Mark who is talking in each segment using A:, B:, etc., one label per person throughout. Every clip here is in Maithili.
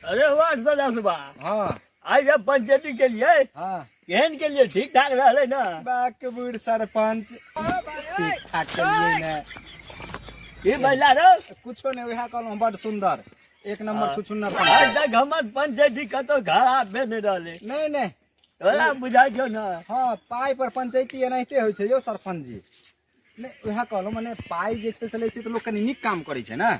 A: अरे वाह सदासबा।
B: हाँ।
A: आइ जब पंचायती के लिए
B: हाँ।
A: केहन के लिए ठीक ठाक रहले ना?
B: बाक बूढ़ सरपंच ठीक ठाक के लिए ने।
A: की बजला रे?
B: कुछो नहीं, वएह कहलहुँ बड सुंदर, एक नंबर
A: हाँ।
B: छुछुन्नर
A: आइ तक हमर पंचायती कतौ खराब भेल नहि रहले।
B: नहीं नहीं।
A: तोरा बुझाइ छौ ना?
B: हाँ, पाइ पर पंचायती एनाहिते होइ छै यौ सरपंच जी। नहीं, वएह कहलहुँ मने पाइ जे छै से लै छै तऽ लोक कनि नीक काम करै छै ने।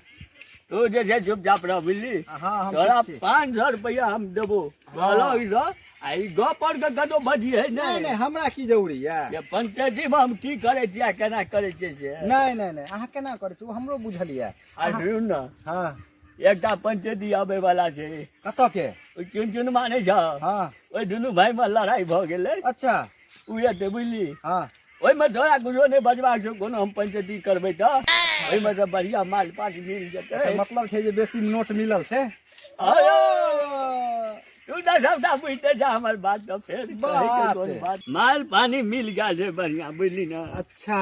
A: तू जे छै चुपचाप रह, बुझली?
B: हाँ, हम
A: तोरा
B: चुप छी।
A: 500 रुपया हम देबो। कहलहुँ ई सब, आ ई गप पर के कतौ बजिहे
B: नहीं,
A: नहि।
B: नहीं, हमरा की जरूरी है?
A: जे पंचायती में हम की करै छियै आ केना करै छियै से।
B: नहीं, नहीं, नहीं, अहाँ केना करै छियै ओ हमरो बुझल यऽ।
A: आ सुनू ने।
B: हाँ।
A: एकटा पंचायती आबै वाला छै।
B: कतऽ के?
A: ओ चुनचुनमा नहि छौ?
B: हाँ।
A: ओहि दुनू भाई में लड़ाई भऽ गेलै।
B: अच्छा।
A: ओ एतै, बुझली?
B: हाँ।
A: ओहिमे तोरा कुछो नहि बजबाक छौ, कोनो हम पंचायती करबै तऽ ओहिमे से बढ़िया माल पात मिल जेतै।
B: एकर मतलब छै जे बेसी नोट मिलल छै।
A: अरे, तू तऽ सबटा बुझिते छह हमर बात, तऽ फेर कहैके
B: बात।
A: कोन बात। माल पानी मिल गेल छै बढ़िया, बुझली ने?
B: अच्छा।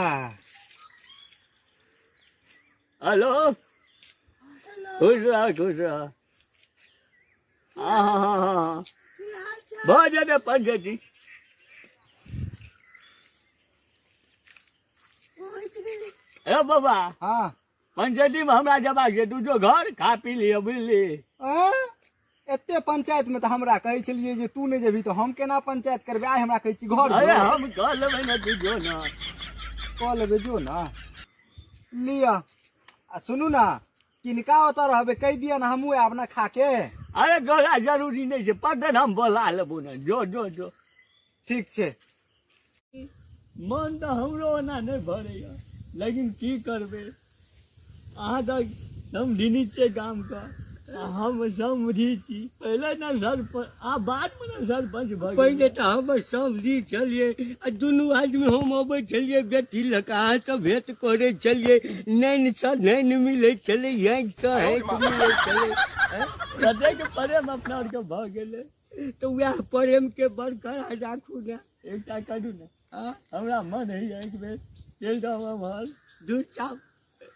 A: हेलो, खुश रह, खुश रह। हाँ, हाँ, हाँ, हाँ, भऽ जेतै पंचायती। हे बाबा।
B: हाँ।
A: पंचायती में हमरा जबाक छै, तू जो घर खा पी लिअ, बुझली?
B: आँ? एते पंचायत में तऽ हमरा कहै छलियै जे तू नहि जेबही तऽ हम केना पंचायत करबै, आइ हमरा कहै छी घर
A: अरे
B: जो।
A: हम कऽ लेबै ने, तू जो ने।
B: कऽ लेबै, जो ने। लिअ। आ सुनू ने, किनका ओतऽ रहबै कहि दिअ ने, हमहूँ आयब ने खा के।
A: अरे तोरा जरूरी नहि छै, पटन हम बोला लेबो ने, जो जो जो।
B: ठीक छै।
A: मन तऽ हमरो ओना नहि भरैया, लेकिन की करबै, अहाँ तऽ समधिनी छियै गामके, आ हम समधी छी। पहिले ने सरपंच, आ बादमे ने सरपंच भऽ गेलियै।
C: पहिले तऽ हम समधी छलियै आ दुनू आदमी हम अबै छलियै बेटी लऽ कऽ, अहाँ सब भेंट करै छलियै, नैनसँ नैन मिलै छलै, आँखिसँ आँखि मिलै छलै।
A: कतेक प्रेम अपना आरके भऽ गेलै।
C: तऽ वएह प्रेमके बरकरार राखू ने।
A: एकटा करू ने,
C: हाँ?
A: हमरा मन होइए एक बेर चलि जाउ एम्हर।
C: दू चाप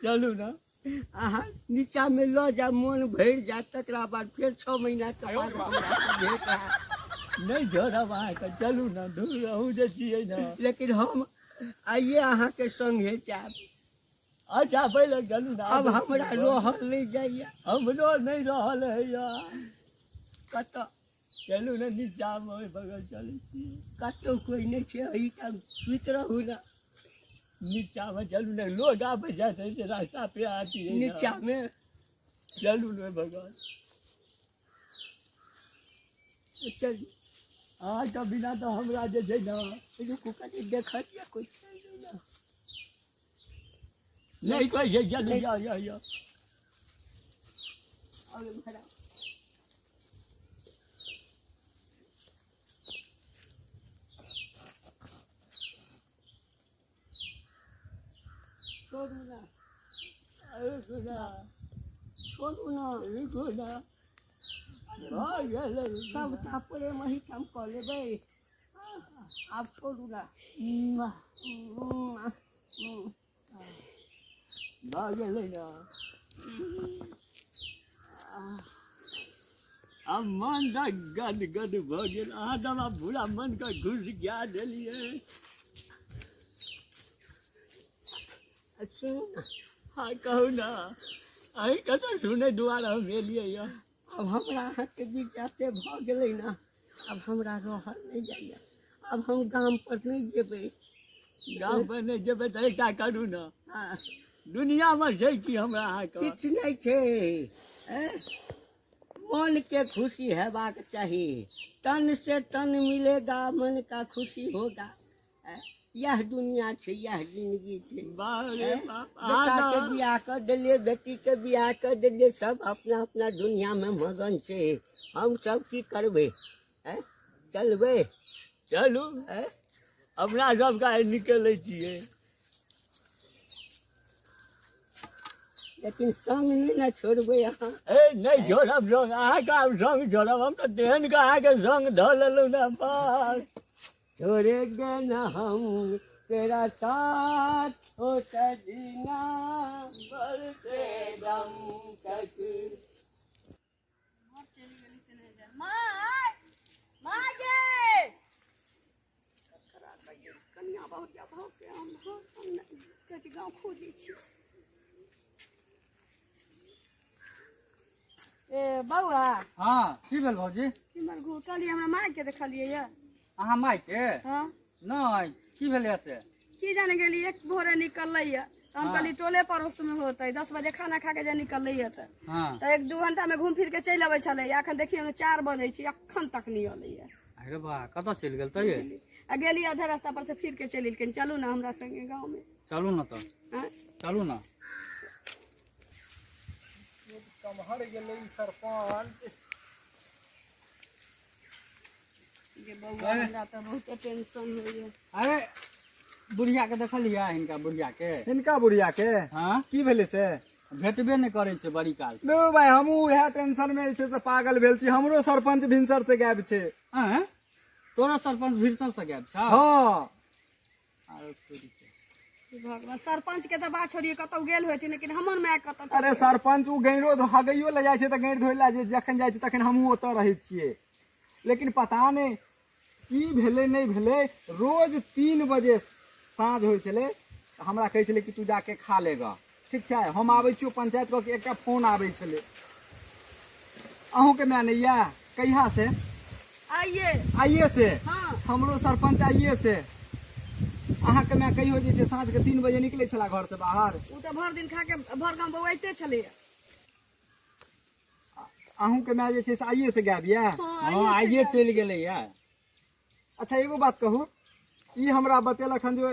A: चलू ने।
C: अहाँ नीचामे लऽ जायब, मोन भरि जायत, तकरा बाद फेर 6 महीनाके बाद हमरा भेंट हैत।
A: नहि छोड़ब अहाँके, चलू ने, दूर रहू जे छियै ने।
C: लेकिन हम आइए अहाँके संगे जायब।
A: अच्छा, पहिले चलू ने।
C: अब हमरा रहल नहि जाइए।
A: हमरो नहि रहल होइए।
C: कतऽ?
A: चलू ने, नीचामे ओहि बगल चलै छी।
C: कतौ कोइ नहि छै, एहिठाम सुति रहू ने।
A: नीचामे चलू ने, लोग आबै जाइत है से रास्ता पे आती है ना।
C: नीचामे?
A: चलू ने बगल।
C: चलू।
A: अहाँके बिना तऽ हमरा जे छै ने।
C: रुकू कनि, देखऽ दिअ कोइ छै ने।
A: नहि कहै छै, चलू, जाउ, जाउ, जाउ।
C: आउ एम्हर आउ। छोड़ू ना।
A: रुकू ना।
C: छोड़ू ना।
A: रुकू ना। भऽ गेलै।
C: सबटा प्रेम एहिठाम कऽ लेबै। आब छोड़ू ना।
A: भऽ गेलै ने। आब मन तऽ गद गद भऽ गेल। अहाँ तऽ हमरा पूरा मनके खुश कए देलियै।
C: सुनू ने।
A: हाँ, कहू ने। अहीं कतऽ सुनै दुआरे हम एलियै यऽ।
C: आब हमरा अहाँके बीच एते भऽ गेलै ने, आब हमरा रहल नहि जाइए। आब हम गाम पर नहि जेबै।
A: गाम पर नहि जेबै तऽ एकटा करू ने।
C: हाँ।
A: दुनियामे छै की हमरा अहाँके?
C: किछु नहि छै। मन के खुशी हेबाक चाही। तन से तन मिलेगा, मन का खुशी होगा। यह दुनिया छै, यह जिंदगी छै।
A: बाप रे बाप,
C: बेटा के
A: अहाँ
C: बियाह कऽ देलियै, बेटी के बियाह कऽ देलियै, सब अपना अपना दुनिया में मगन छै। हम सब की करबै? चलबै?
A: चलू। अपना सबके आइ निकलै छियै।
C: लेकिन संग नहि ने छोड़बै अहाँ।
A: ए, नहि छोड़ब संग, अहाँके आब संग छोड़ब? हम तऽ तेहन के अहाँके संग धऽ लेलहुँ ने, बस।
C: छोड़ेंगे न हम तेरा साथ, हो सजना मरते दम तक।
D: माय माय गे कनिया बहुत भऽ हम कहै छी गाँव खोजै छी। ए बौआ।
E: हाँ की भेल भौजी?
D: केम्हर घूर कहलियै हमरा माय के देखलियै यऽ।
E: अहाँ माय के?
D: हाँ।
E: नहि की भेलै से?
D: की जाने गेली एक भोरे निकललै यऽ तऽ हम कहली टोले पड़ोस में होतै 10 बजे खाना खा के जे निकललै यऽ तऽ
E: हाँ
D: तऽ 1-2 घंटा में घूम फिर के चलि अबै छलै। अखन देखियौ 4 बजै छै अखन तक नहि अलै यऽ।
E: अरे बा कतऽ चलि गेल तऽ ये?
D: आ गेली आधा रास्ता पर से फिर के चलि एलखिन। चलू ने हमरा संगे गाँव में।
E: चलू ने तऽ।
D: हाँ?
E: चलू ने।
B: कमहर गेलै सरपंच।
D: जे बौआ हमरा तऽ बहुते टेंशन होइए।
E: अरे बुढ़िया के देखलियै? हिनका बुढ़िया के?
B: हिनका बुढ़िया के?
E: हाँ
B: की भेलै से?
E: भेटबे नहि करै छै बड़ी काल।
B: नो भाई हमहूँ उएह टेंशन में जे छै से पागल भेल छी। हमरो सरपंच भिनसर से गायब छै।
E: आँय तोरो सरपंच भिनसर से गायब छौ?
B: हाँ।
E: आरो चोरी के।
D: भगवान सरपंच के तऽ बात छोड़िए कतौ गेल होथिन लेकिन हमर माय कतौ।
B: अरे सरपंच ओ गैरो हगैयो लए जाइ छै तऽ गैर धोइ लए जखन जाइ छै तखन हमहूँ ओतऽ रहै छियै। लेकिन पता नहि की भेलै नहि भेलै। रोज 3 बजे साँझ होइ छलै हमरा कहै छलै कि तू जाके खा लेगा। ठीक छै हम आबै छियौ पंचायत कऽ के एकटा फोन आबै छलै। अहूँके माय नहि यऽ? कहिया से?
D: आइए।
B: आइए से?
D: हाँ।
B: हमरो सरपंच आइए से। अहाँके माय कहियो जे छै साँझ के 3 बजे निकलै छला घर से बाहर?
D: ओ तऽ भरि दिन खा के भरि गाँव बौआइते छलैया।
B: अहूँके माय जे छै से आइए से गायब यऽ?
E: हाँ आइए चलि गेलै यऽ।
B: अच्छा एगो बात कहू, ई हमरा बतेलक हन जे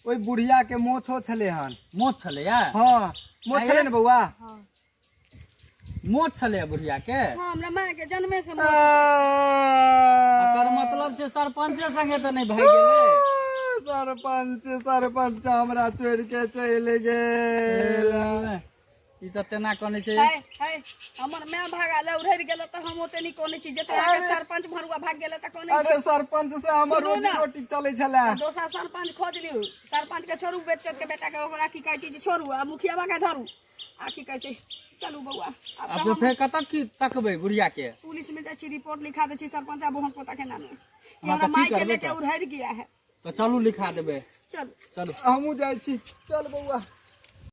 B: ओहि बुढ़िया के मोछो छलै हन।
E: मोछ छलैया?
B: हाँ मोछ छलै ने बौआ?
E: मोछ छलैया बुढ़िया के?
D: हाँ हमरा माय के जन्मे से मोछ।
E: एकर मतलब छै सरपंचे संगे तऽ नहि भए गेलै।
B: सरपंच सरपंच हमरा छोड़ि के चलि गेल।
E: ई तऽ तेना कहने छै।
D: है है हमर माय भागल उड़ि गेल तऽ हम ओते नहि कहने छी। जते अहाँके सरपंच भरुआ भाग गेल तऽ कहने छी।
B: अरे सरपंच से हमर रोजी रोटी चलै छलै।
D: दोसर सरपंच खोज लियौ। सरपंच के छोड़ू बेच के बेटा के ओकरा की कहै छै जे छोड़ू आ मुखियाबा के धरू आ की कहै छै चलू बौआ।
E: आब तऽ फेर कतऽ की तकबै बुढ़िया के?
D: पुलिस में जाइ छी रिपोर्ट लिखा दै छी सरपंच आ बहु पोता के नामे। हमरा माय के लेके उड़ि गया है।
E: तऽ चलू लिखा देबै।
D: चल
E: चलू
B: हमहूँ जाइ छी। चल बौआ।